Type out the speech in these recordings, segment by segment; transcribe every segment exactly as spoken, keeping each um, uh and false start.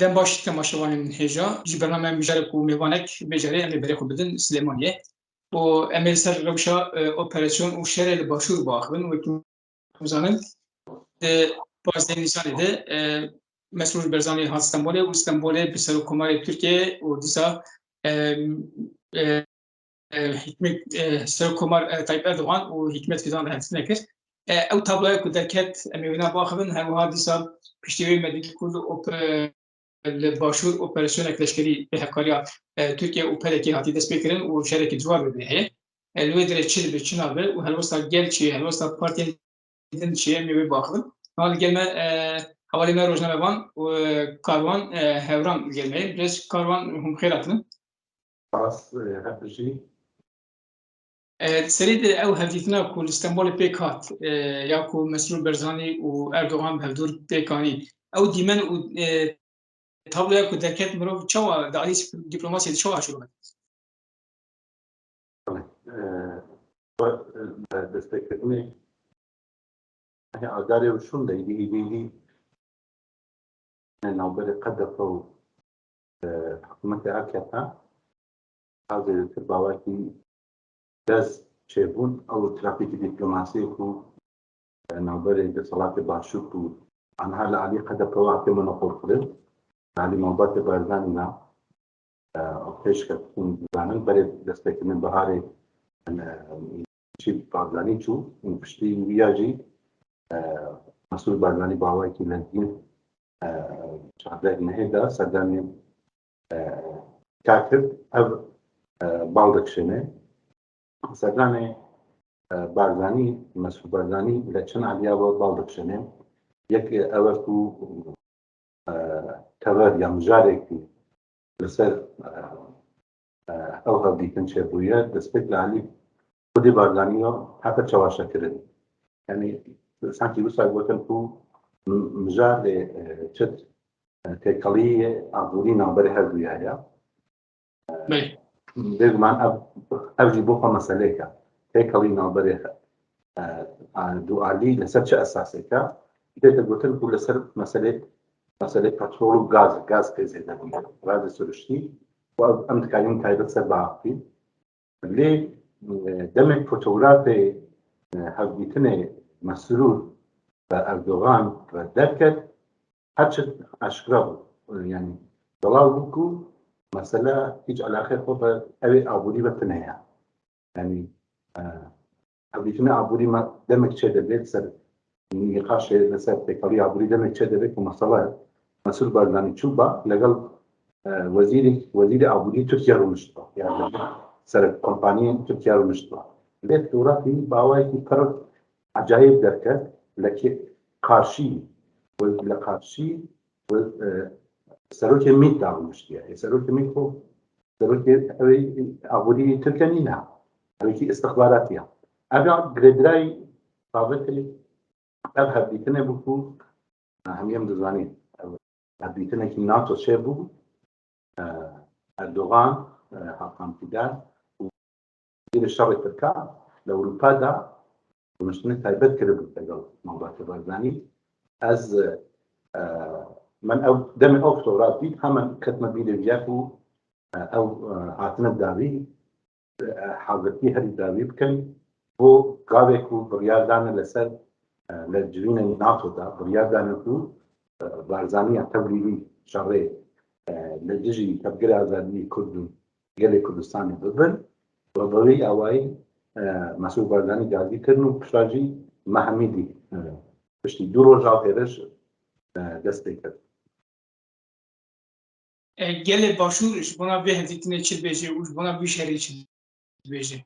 Dem baş temaşevanên hêja. Ji bername mijarek û mêvanek vê carê em ê berê xwe bidin Silêmaniyê. Û em ê li ser rewşa, e, operasyon û şerê li Başûr biaxivin. Wekî hûn zanin, di pazdeh Nîsanê de, e, Mesrûr Barzanî hat Stenbolê û Stenbolê bi Serokkomarê Tirkiyê û dîsa, e, e, e, Hikmet, e, Serokkomar, e, Tayyip Erdogan û Hikmet Fidan re hevdîtine kir. E, ew tabloya ku derket, em ê wêna biaxivin, her wiha dîsa piştî wê me dît ku li op-, e, li Başûr operasyonek leşkerî bi hevkariya, e, Tirkiye û P D K hatî destpêkirin û şerekî ciwan li vê heye. E, li wê derê çi dibe, çi nabe û helwesta gel çi ye, helwesta partiyên din çi ye, em ê wê biaxivin. Niha li gel me, e, hevalê me rojnamevan û, e, Karwan, e, Hewran li gel me ye. Birêz Karwan, hûn bi xêr hatine. Spas, e, hep bijî. E, serê de ew hevdîtina ku li Stenbolê pêk hat, e, ya ku Mesrûr Barzanî û Erdogan bi hevdûr pêk anî, ew dîmen û, e, tabloya ku derket mirov çawa di alî dîplomasiyê de çawa aşûr veke? E, bi, e, bi destpêkirinê Hê agarê û şûn de îdî, îdî, îdî navberê Q D P û, e, hikûmetê A K P, ta zêdetir bawekî dest çêbûn, ew trafîkî dîplomasiyê ku, e, navberê desthilatê Başûr ku anha li alî Q D P û A K P monopol kirin, li alî malbatê Barzanî ne. E, pêşket hûn dizanin, berê destpêkirinê biharê, e, çî Barzanî çû û piştî wî ya jî, e, Mesûr Barzanî bi awayekî lezgîn, e, çardeh mehê de serdemê, e, kar kir. Ev, e, bal dikişêne. Serdemê, e, Barzanî, Mesûr Barzanî li çend aliya ve bal dikişêne. Yek, e, ew e ku, e, tever ya mijarekî li ser, e, e, ew hevdîtin çêbûye, destpêk li alî xwedî Barzanî ya hate çawaşekirin. Yanî, sankî wisa gotin ku m-, mijarê, e, çit, e, têkelî aborî navberê her duya ye. Belê. Bêguman ev, ev jî bo xwe meseleyek e. Têkelî navberê, e, e, dualî li ser çi esasêk e? Dête gotin ku li ser meselê, meselê petrol û gaz, gaz pê zêde bûye. Gazê siruştî. Û ev em dikarîn taybet ser biaxivîn. Lê, e, demê fotografê, e, hevdîtinê Mesrûr ve Erdogan ve derket, her çi aşkira bû. E, yanî, delal bû ku mesele hîç eleqê xwe bi evê aborî ve tune ye. Yanî, e, hevdîtinê aborî me demek çêdibê, li ser nîqaşê, li ser têkilî aborî demek çêdibê ku mesela Mesûr Barzanî çû ba, legel, e, wezîrê, wezîrê aborî Tirkiye rûnişt ba. Yani serok kompaniyên Tirkiye rûnişt ba. Lê fotografî bi awayekî pir ecayîb derket, li karşî, li karşî, e, serokê MÎT da rûniştiye. Ê serokê MÎT xwe, serokê ew ê aborî Tirkiye nîne. Ew ê istixbaratî ye. Ev ya girêdayî babetê, ev hevdîtinê bû ku, e, hemî em dizanîn. Ev hevdîtinekî NATO çêbû. E, Erdogan, e, Hakan Fidan û wezîrê şerê Tirkan li Ewropa de rûniştinê taybet kiribû legel malbatê Barzanî. Ez, e, min ew demê ew fotograf dît, hemen ketime bîrê viya ku, e, ew, e, hatine dawî, e, hazirtî herî dawî bikin. Bo gavê ku biryar dane li ser, e, li civînên NATO de biryar dane ku, e, Barzanî ya tevlî wî şerê, e, li dijî tevgera azadiyê Kurd û gelê Kurdistanê bibin. Û bi vî awayî, e, Mesûd Barzanî gazî kirin û pişta jî me hemî dî, e, piştî du roja hêriş, e, dest pê kir. E, gelê Başûr ji bona vê hevdîtinê çi dibêje û ji bona vî şerê çi dibêje?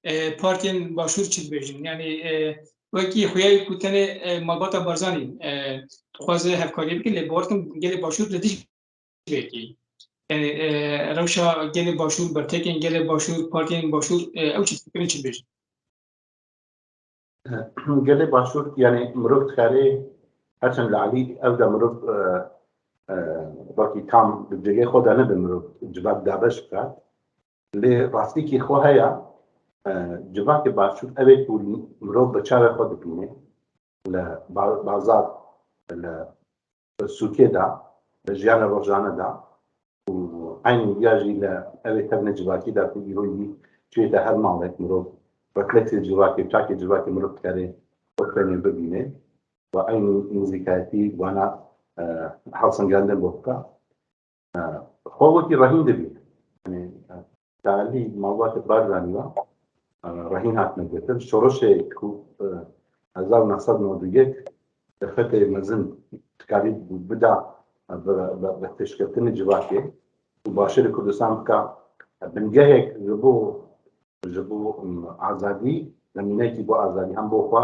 E, partiyên Başûr çi dibêjin? Yanî, e, wekî xuya ye ku tenê, e, malbata Barzanî, e, dixwaze hevkariyê bike, lê bawer dikim gelê Başûr li dijî vê yekê. Yanî, e, rewşa gelê Başûr, bertekên gelê Başûr, partiyên Başûr, e, ew çi difikirin, çi dibêjin? Gelê Başûr, yanî mirov dikare, herçend li alî ev de mirov, e, e, wekî tam di cihê xwe de nebe mirov civak dabeş bikat. Lê rastîkî xwe heye, e, civakê Başûr ev ê ku mirov bi çavê xwe dibîne, li ba-, bazar, li sûkê de, jiyana rojane de û eynî ya jî li evê tevne civakî de ku îro yî çûyete her malek mirov refleksê civakê, çakê civakê mirov dikerê xwe tenê bibîne ve eynî nizîkayetî wana, e, hevsengandin bo bike. E, xwe wekî rehîn dibîne. Yanî, e, Talî malbatê Barzanî ve, e, rehîn hatine girtin. Şoreşê ku, e, hezar û neh sed û nod û yek derfetê mezin dikarî bida, e, bi, bi, bi pêşketinê civakê û başêrê Kurdistan bika, e, bingehek ji bo, ji bo, em, azadî, zemînekî bo azadî hem bo xwe,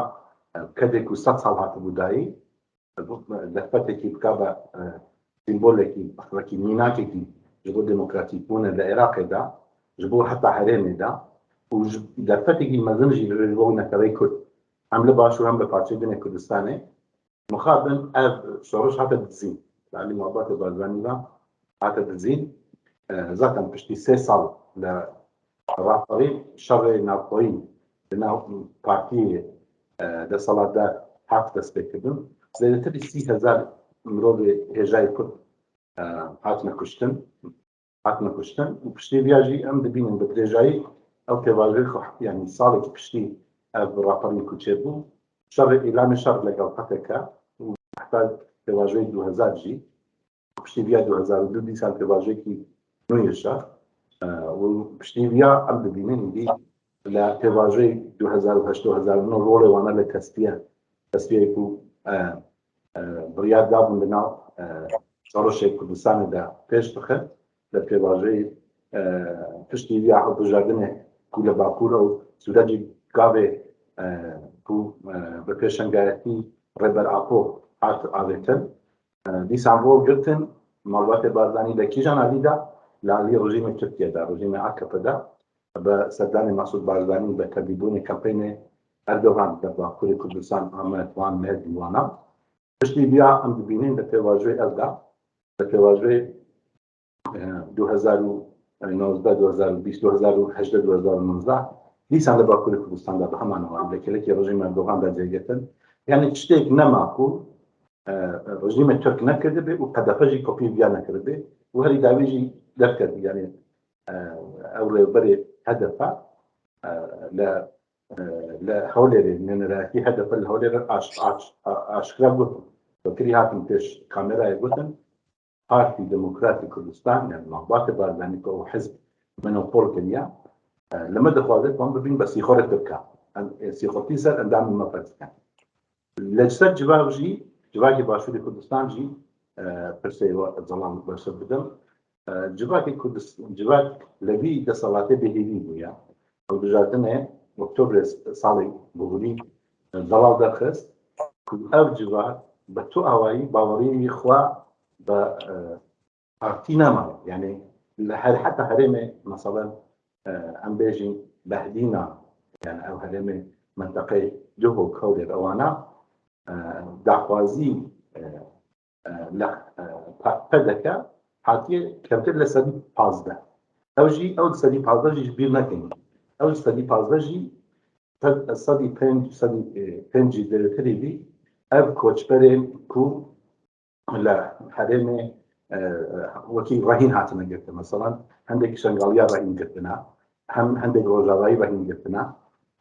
e, kedê ku sed sal hatibû dayî, derfetekî bikabe, e, sîmbolekî, wekî mînakekî ji bo demokratîkbûnê li Iraqê de, ji bo heta herêmê de û ji derfetekî mezin jî li bo neteweyê Kurd, hem li Başûr hem li parçeyê din ê Kurdistanê, mixabin ev şoreş hate dizîn. Yanî malbatê Barzanî ve hate dizîn. E, zaten piştî sê sal li raperî şerê navxweyî di nav partiyê, e, desthilatdar hat destpêkirin. Zêdetirî sî hezar mirovê hêjayê Kurd, e, hatine kuştin, hatine kuştin û piştî viya jî em dibînin bi dirêjayî ew pêvajoyê xwe, yanî salekî piştî ev raperî ku çêbû, şerê îlanê şer legel P T K û heta pêvajoyê du hezar jî Piştî viya du hezar û du dîsan pêvajoyekî nû ye şer. E, û piştî viya em dibînin, îdî li pêvajoyê du hezar û heşt du hezar û neh rolê wana li tesfiye, tesfiyeyê ku, e, e, biryar dabûn di nav, e, şoreşê Kurdistanê de pêş bixin, li pêvajoyê, e, piştî viya hilbijartinê ku li Bakur û Sûriyê gavê, e, ku, e, bi pêşengayetî Rêber Apo hat avêtin, e, dîsan rol girtin, malbatê Barzanî li kîjan alî de, li alî rejîmê Tirkiye de, rejîmê A K P de, bi serdanê Mesûd Barzanî, bi tevlîbûnê kampênê Erdogan li Bakurê Kurdistan, Amed, Wan, Mêrdîn, wana. Piştî viya em dibînin li pêvajoyê ev de, li pêvajoyê, e, du hezar û nozdeh, du hezar û bîst, du hezar û hejdeh, du hezar û nozde, dîsan li Bakurê Kurdistan de bi heman wan li kelekê rejîma Erdogan de cêgirtin. Yanî tiştêk nema ku, e, rejîmê Tirk nekirdibe û H D P jî kopî viya nekiribe û herî dawî jî derketî. Yanî, e, ew rêberê H D P, e, li, e, li Hewlêrê, nênerayetî H D P li Hewlêrê aş-, aş-, a-, aşkera gotin. Wekirî hatin pêş kamerayê gotin, Partî Demokratî Kurdistan, yanî malbatê Barzanî ku ew hizb monopol kiriye, e, li me dixwaze ku em bibîn bi sîxorê Tirkan. Em, e, sîxortî ser endamên me pers dikin. Li ser civak jî, civakê Başûrê Kurdistan jî, e, pirsê we zelal bersiv bidim. E, civakê Kurdis-, civak li vî desthilatê bêhêvî bûye. Hilbijartinê Oktobrê salê bihurî, e, zelal derxist ku ev civak bi tu awayî baweriyê xwe bi, e, partî nemaye. Yanî li her, heta herêmê, meselen, e, em bêjin Behdîna, yanî ew herêmê menteqeyê Duhok, Hewlêr, ewana, e, daxwazî, e, e, li, e, P-, P D K hatiye kevtir li sedî pazdeh. Ew jî, ew sedî pazdeh jî ji bîr nekin. Ew sedî pazdeh jî pe-, sedî pênc, sedî, e, pênc jî zêdetirî bî, ev koçberên ku li herêmê, e, wekî rehîn hatine girtin. Mesela, hindek Şengaliya rehîn girtine, hem hindek Rojavayî rehîn girtine,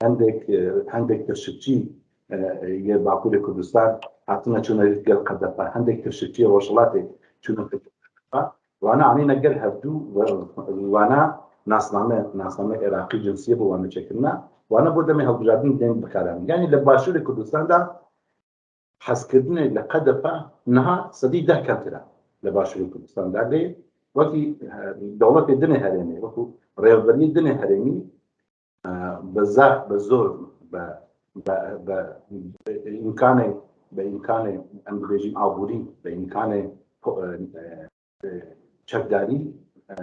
hindek, e, hindek tirşikçî, e, yê Bakurê Kurdistan hatine çûne gel Q D P, hindek tirşikçî Rojhilatê çûne Q D P. Wana anîne gel hevdû ve wana nasname, nasname Iraqî cinsiyê bo wana çêkirine. Wana bo demê hilbijartin tên bikaranîn. Yanî li Başûrê Kurdistan de hezkirinê li Q D P niha sedî deh kemtir e li Başûrê Kurdistan de. Lê wekî, e, dewletê dinê herêmê, wekî rêveriyê dinê herêmî, e, bi zehf, bi zor, bi, bi, bi, bi îmkanê, bi îmkanê, em dibêjin aborî, bi îmkanê po-, e, e, e, çekdarî, e,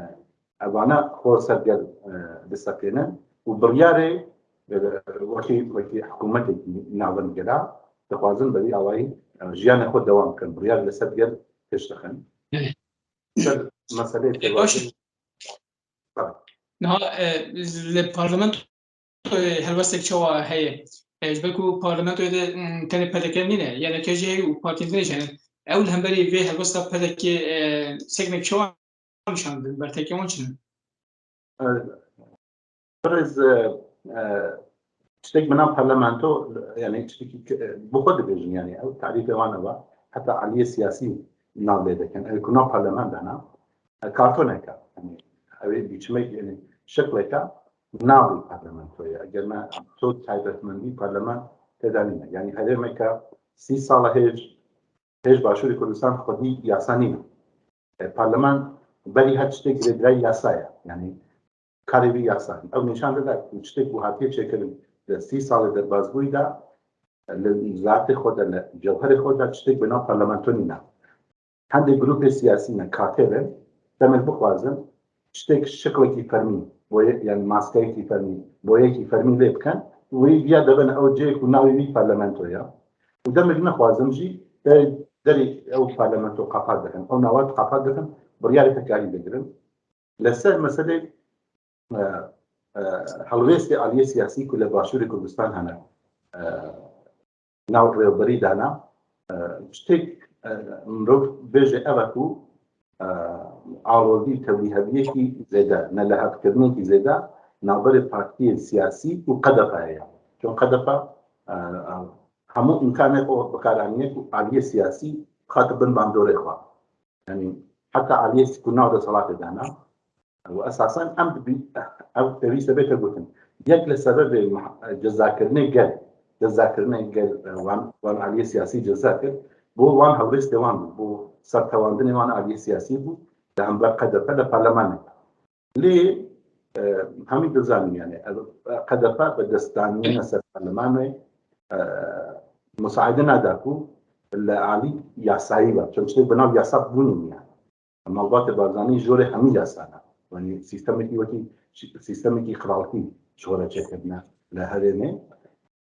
evana xwe ser gel, e, diseqênin û biryarê, e, wekî, wekî hikûmetekî navendgera dixwazin bi vî awayî, e, jiyanê xwe dewam bikin. Biryar li ser gel pêş dixin. Evet. Ser meseleyê E, baş. Pêvajoyê. Tabii. Niha, e, li parlamentoyê helwestek çawa heye? E, ji ber ku parlamentoyê de, m, tenê P D K nîne, Y D K jî heye û partiyên din jî hene. Ew li hemberî vê helwesta P D K, e, seknek çawa nîşan didin, bertekên wan çi ne? Birêz, e, e, tiştek bi nav parlamento, yani tiştekî ke-, e, bi xwe dibêjin, yani ew tarîfê wan ev e. Heta aliyê siyasî nav lê dikin. Ew ku nav parlament dana, e, kartoneke. Yani ew ê biçimek, yani şekleke navê parlamentoyê. Eger me to taybetmendî parlament tê de nîne. Yani herêmeke sî sal e hêj, hêj Başûrê Kurdistan xwedî yasa nîne. E, parlament berî her tiştê girêdayî yasa ye. Yani karê vî yasa. Ew nîşan dide ku tiştek ku hatiye çêkirin di sî salê derbazbûyî de, li zatê xwe de, li cewherê xwe de tiştek bi nav parlamento nîne. Hindê grûpê siyasî ne katê be, demek bixwazin tiştek şiklekî fermî, boye, yani maskeyekî fermî, boyekî fermî lê bikin, wî viya dibin ew cihê ku navê wî parlamento ye. Û demek nexwazin jî der-, derê ew parlamento qapat dikin. Ew nawa qapat dikin, biryarê tekarî digirin. Li ser meselê, e, e, helwêstê aliyê siyasî ku li Başûrê Kurdistan hene, e, nav rêvberî dana, e, tiştek, e, mirov bêje ev e ku, e, alozî tewlîheviyekî zêde, nelihevkirinekî zêde navberê partiyên siyasî û Q D P'ê ye. Çon Q D P, e, e, hemû îmkanê xwe bi kar aniye ku aliyê siyasî bixate bin bandorê xwe. Yani heta aliyê ku nav desthilatê dana. Û esasen em dibî-, ev pêwîst e bête gotin. Yek li sebebê mah-, cezakirinê gel, cezakirinê gel, e, wan, wan aliyê siyasî ceza kir. Bo wan helwêstê wan bû, bo sertewandinê wan aliyê siyasî bû, li hember Q D P li parlemanê. Lê, e, hemî dizanin, yani, ev, Q D P bi destdanîne ser parlemanê, e, musaide nada ku li alî yasayî be. Çend tiştê bi nav yasa bûnê niye. Malbatê Barzanî jorê hemî yasa ne. Yani sîstemekî wekî sîstemekî qiraltî ji xwe re çêkirine li herêmê.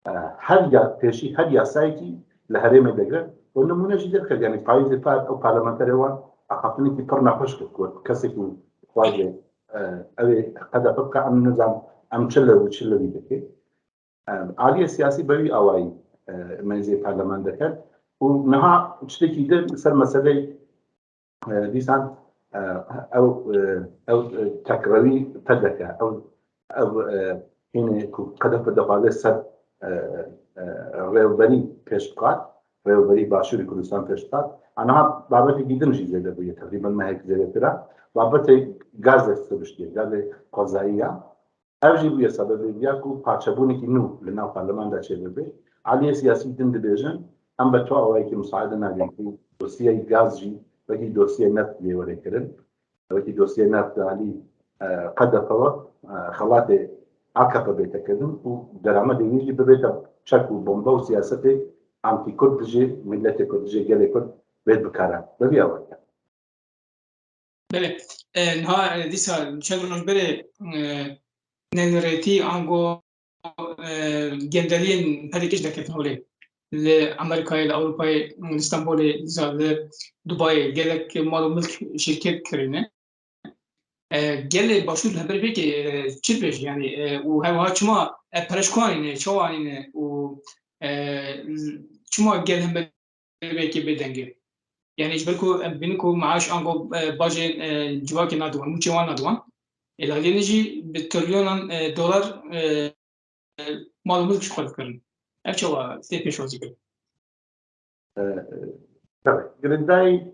E, her ya, pêşî her yasayekî li herêmê digre. Û nimûne jî derket, yani payîzê par ew parlamenterê wan axaftinekî pir nexweş kir, ku kesê ku dixwaze, e, ew ê Q D P bike, em nizan em çi li, çi li wî dike. E, aliyê siyasî be wî awayî, e, mêzê parlament dikin. Û niha tiştekî din ser meseleyê e, dîsan, e, ew, e, ew, e, tekrarî P D K, ew, ew, e, hînê ku Q D P dixwaze ser, e, e, rêvberî pêş biqat, rêvberî Başûrê Kurdistan pêş biqat. Aniha babetekî din jî zêde bûye, teqrîben mehek zêdetir e. Babetê gazê siruştiyê, gazê xwezayî ya. Ev jî bûye sebebê viya ku parçebûnekî nû li nav parleman de çêbibe. Aliyê siyasî din dibêjin, em bi tu awayekî musaade nadin ku dosyayê gaz jî wekî dosyayê neft lê were kirin. Wekî dosyayê neft di alî, e, Q D P ve, e, xelatê A K P bête kirin û deramedê wî jî bibête çek û bombe û siyasetê antîkurd dijî miletê Kurd, dijî gelê Kurd bêt bikaran. Bi vî awayî. Belê. E, niha, e, dîsa çend roj berê, e, nêrîngeriyetî ango, e, gendeliyên P D K jî derketin holê. Li Amerîkayê, li Ewropayê, li Stenbolê, dîsa li Dubayê gelek mal û milk şirket kirîne. E, gelê Başûr li hemberî vê yekê, e, çi dibêje? Yani, e, û her wiha çima, e, pere ji ku anîne, çawa anîne û, e, çima gel hemberî vê yekê bêdeng e? Yani ji ber ku em dibînin ku meaş ango, e, bajên, e, civakê nadiwan, mûçê wan nadiwan. Ê li aliyê din jî bi trilyonan, e, dolar, e, mal û milk ji xwe dikirin. Ev çawa tê pêşwazîkirin? E, e, tabii, girêdayî,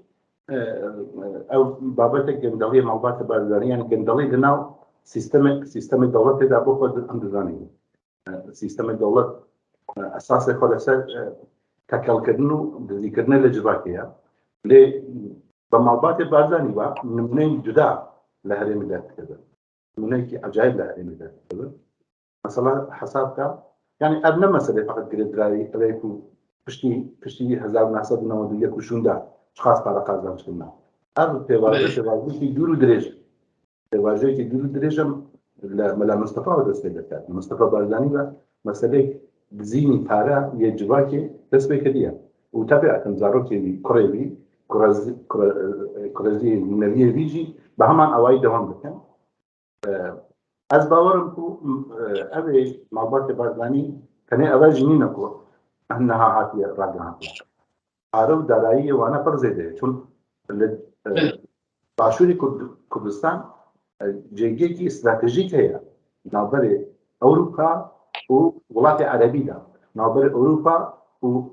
e, e, ew babetek gendeliyê malbatê Barzanî, yani gendelî di nav sîstemê, sîstemê dewletê de bo xwe di-, em dizanin. E, sîstemê dewlet, e, esasê xwe li ser, e, tekelkirin û dizîkirinê li civakê ye. Lê bi malbatê Barzanî ve nimûneyên cuda li herêmê derdikevin. Nimûneyekî ecayîb li herêmê derdikevin. Mesela hesab ke, yani ev ne meselê feqet girêdayî, ev ê ku piştî, piştî hezar û neh sed û newed û yek û şûnde çiqas pare qazanc kirine. Ev pêvajoyê, pêvajoyekî dûr û dirêj e. Pêvajoyekî dûr û dirêj e, li Mela Mistefa ve dest pê diket. Mistefa Barzanî ve meseleyek dizînî pare yê civakê dest pê kiriye. Û tebieten zarokê wî, kurê wî, kurez-, kure-, kureziyê nûneviyê wî jî bi heman awayî dewam dikin. E, ez bawer im ku, e, ev ê malbatê Barzanî tenê ev jî nîne ku niha hatiye ragihandin. pare û darayiyê wana pir zêde ye. Çun li e, Başûrê Kurd- Kurdistan e, cêgiyekî stratejîk heye navberê Ewropa û welatê Erebî de, navberê Ewropa û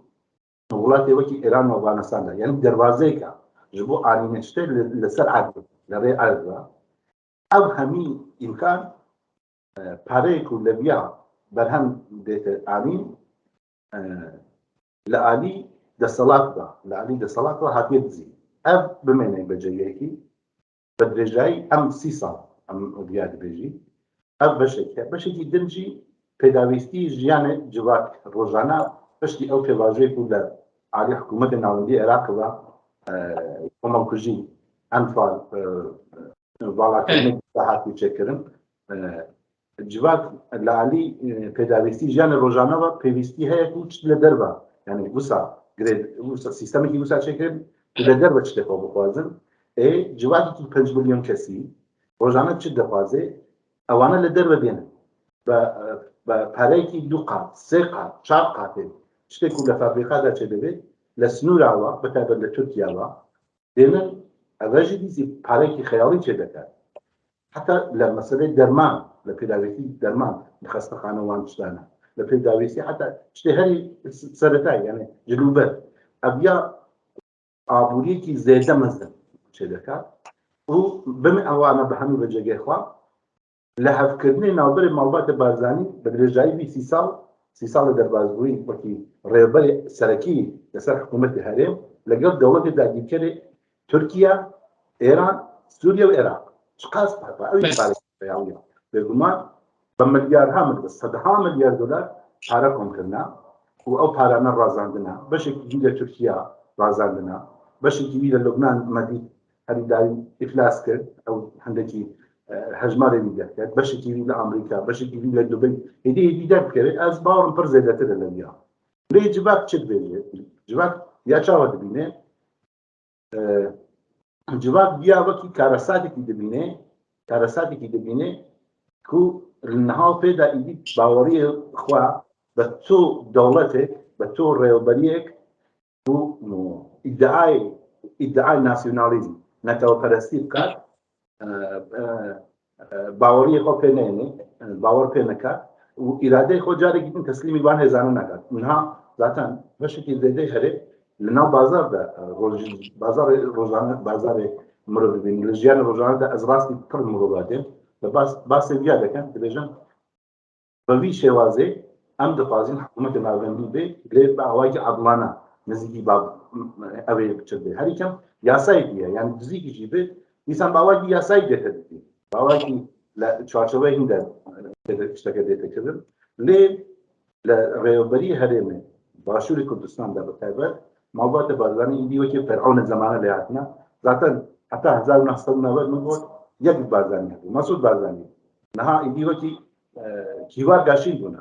welatê wekî Îran û Efxanistan de. Yanî derwazeyeke ji bo anîne tiştê li, li ser erd, li rê erd de. Ev hemî îmkan e, pareyê ku li viya berhem dête anîn, e, li alî desthilat de, li alî desthilat de hatiye dizî. Ev bimêne bi cihekî, bi dirêjayî em sî sal em viya dibêjî. Ev beşek e. Beşekî din jî pêdawîstî jiyanê civak rojane piştî ew pêvajoyê ku li alî hikûmetê navendî Iraqê ve, e, komelkujî, enfal, e, valakirinê hatiye çêkirin. E, civak li alî, e, pêdawîstî jiyanê rojane ve pêwîstî heye ku çi li derve, yanî wisa girê, wisa sîstemekî wisa çêkirin ku li derve çi xwe bixwazin. Ê, civakekî pênc milyon kesî rojane çi dixwaze, ewana li derve dêne. Bi, bi pareyekî du qat, sê qat, çar qatê tiştê ku li fabrîka de çêdibe, li sinûra ve, bi taybet li Tirkiye ve, dênin, ev jî dîsî parekî xeyalî çêdike. Heta li meseleyê derman, li pêdawîstî derman, li xestexane wan tiştane. Li pêdawîstî heta tiştê herî s- seretayî, yanî cilûber. Ev ya aboriyekî zêde mezin çêdike. Û bim ewana bi hemî vecegê xwe, lihevkirinê navberê malbatê Barzanî bi dirêjayî vî sî sal, sî salê derbasbûyî wekî rêberê serekî li ser hikûmetê herêm, li gel dewletê dagîrkerê Tirkiye, Êran, Sûriye û Iraq. Çiqas pare, ew jî pare xeyawiya. Bêguman bi milyarha, mil-, sedha milyar dolar pare kom kirine û ew parane razandine. Beşekî wî li Tirkiye razandine. Beşekî wî li Lubnan me dît herî dawî îflas kir. Ew hindekî, e, hejmarê wî derket. Beşekî wî li Amerîka, beşekî wî li Dubey. Hêdî hêdî derbikeve, ez bawerim pir zêdetir e li viya. Lê civak çi dibêje? Civak ya çawa dibîne? E, civak viya wekî karesatekî dibîne, karesatekî dibîne ku li niha pê de êdî baweriyê xwe bi tu dewletek, bi tu rêwberiyek ku îdiayê, îdiayê nasyonalîzm, neteweperestî bikat, e, e, e, baweriyê xwe pê neyne, e, bawer pê neke û îradeyê xwe carekî din teslîmî van hêzane neke. Niha zaten beşekî zêdeyê herê li nav bazar de, e, roj-, bazarê rojane, bazarê mirov dibînin. Li jiyanê rojane de ez rastî pir mirova dêm. Li bas-, basê viya dikin, dibêjin, bi vî şêwazê em dixwazin hikûmetê navendî bê, lê bi awayekî adilane, nizîkî ba-, ew ê çi bê. Herî kem yasayekî ye, yanî dizîkî jî bê, dîsan bi awayekî yasayî dête dikî. Bi awayekî li çarçoveya hîn de têde-, tişteke dête kirin. Lê li rêveberî herêmê, Başûrê Kurdistan de bi taybet, malbatê Barzanî êdî wekî Fer'ûnê zemane lê hatine. Zaten heta hezar û neh sed û newed min got, yek Barzanî hebû, Mesûd Barzanî. Niha êdî wekî, e, kîvar gaşîn bûne.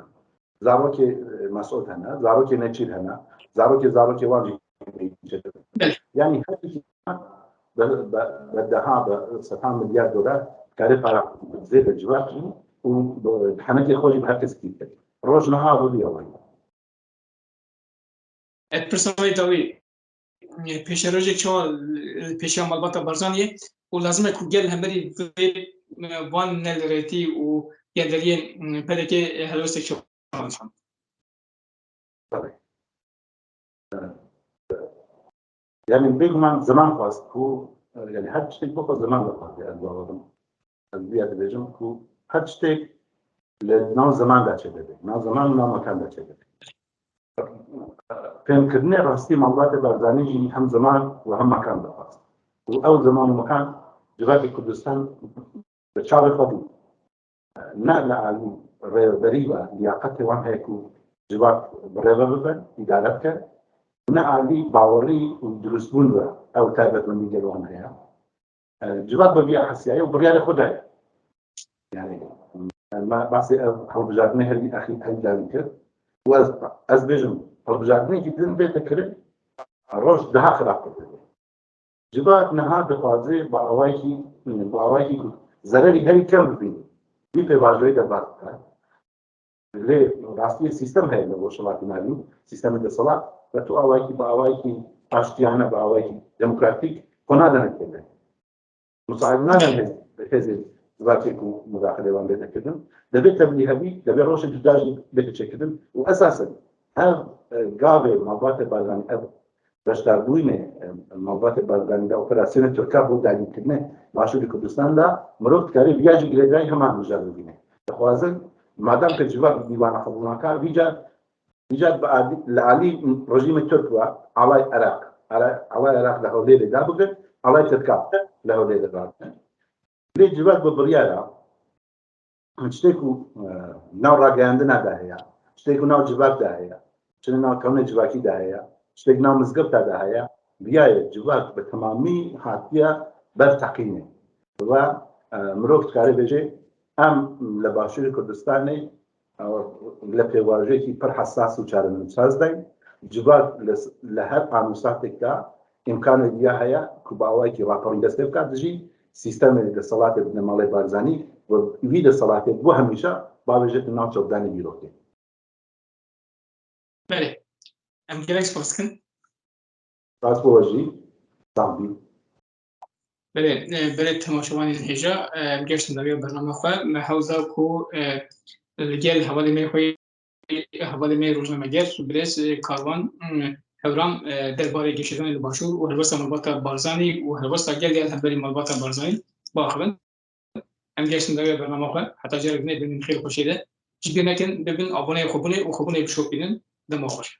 Zarokê, e, Mesûd hene, zarokê Neçîr hene, zarokê zarokê wan jî hene. Belê. Yanî her yekî bi, bi, bi deha, bi sedan milyar dolar karê para zêde civak û bi henekê xwe jî bi her kes kîr kir. Roj niha rûdî ew heye. Ez pirsa wê dawî, e, pêşerojek çawa, e, pêşiya malbata Barzanî ye û lazim e ku gel hemberî vê, e, van nelirêtî û genderiyên, e, P D K, e, helwestek çawa dixin? Tabii. Yani bêguman zeman xwest ku, e, yani her tiştek bixwe zeman dixwaze, ez bawerim. Ez vêya dibêjim ku her tiştek li nav zeman de çêdibe. Nav zeman û nav mekan de çêdibe. Fêmkirinê rastî malbatê Barzanî jî hem zeman û hem mekan dixwest. Û ew zeman û mekan civakê Kurdistan bi çavê xwe dî. Ne li alî rêveberî ve liyaqetê wan heye ku civak bi rêve bibe, îdare bike, ne alî bawerî û dirustbûn ve ew taybetmendî gel wan heye. E, civak bi vîya hesiyaye û biryarê xwe daye. Yani, me basê ev hilbijartinê herî exîr, herî dawî kir. Û ez, ez bêjim, hilbijartinekî din bête kirin, roj daha xirab dibe. Civak niha dixwaze bi awayekî, bi awayekî ku zererî herî kem bibîne, vî pêvajoyê derbas bike. Lê rastiyê sîstem heye li Rojhilatê Navîn, sîstemê desthilat, ve tu awayekî bi awayekî aştiyane, bi awayekî demokratîk xwe nadene kirin. Musahib nabe hêz-, hêzên civakê ku mudaxilê wan bête kirin. Debe tevlî hebî, debe rojek cuda jî bête çêkirin. Û esasen ev, e, gavê malbatê Barzanî, ev beşdarbûyînê, e, malbatê Barzanî de operasyonê Tirka bo dagîrkirine Başûrê Kurdistan de mirov dikare viya jî girêdayî heman mijarê bîne. Dixwazin, madem ke civak dîwana qebûl naka, vîca Îcat bi alî, li alî rejîmê Tirk ve alay Iraq, alay, alay Iraq li Hewlêrê dabikin, alay Tirka li Hewlêrê rabin. Lê civak bi biryara tiştê ku, e, nav rageyandina de heye, tiştê ku nav civak de heye, tiştê nav kewna civakî de heye, tiştê ku nav mizgifta de heye, viya ye civak bi temamî hatiye ber teqînê. Ve, e, mirov dikare bêje, em li Başûrê Kurdistanê, e, li pêvajoyekî pir hesas û çarenûsaz de yin. Civak li, li her an û saetek de îmkanê viya heye ku bi awayekî raperî destê bike dijî sîstemê desthilatê bidine malê Barzanî û wî desthilatê bo hemîşa bavêje di nav çavdanê dîrokê. Belê. Em gelek spas dikin. Spas bo we jî. Sax bî. Belê, e, belê temaşevanên hêja, e, em geştin dawiya bernama xwe. Me hewl da ku, e, li gel hevalê me xwe, hevalê me rojnameger, birêz, e, Karwan, e, Hewran, e, derbarê geşedanê li Başûr û helwesta malbata Barzanî û helwesta gel gel hemberî malbata Barzanî biaxivin. Em geştin dawiya bernama xwe. Heta carek dinê bibin xêr xweşiyê de. Ji bîr nekin, bibin aboneyê xwe bûnê û xwe bûnê bişopînin. Dema xweş.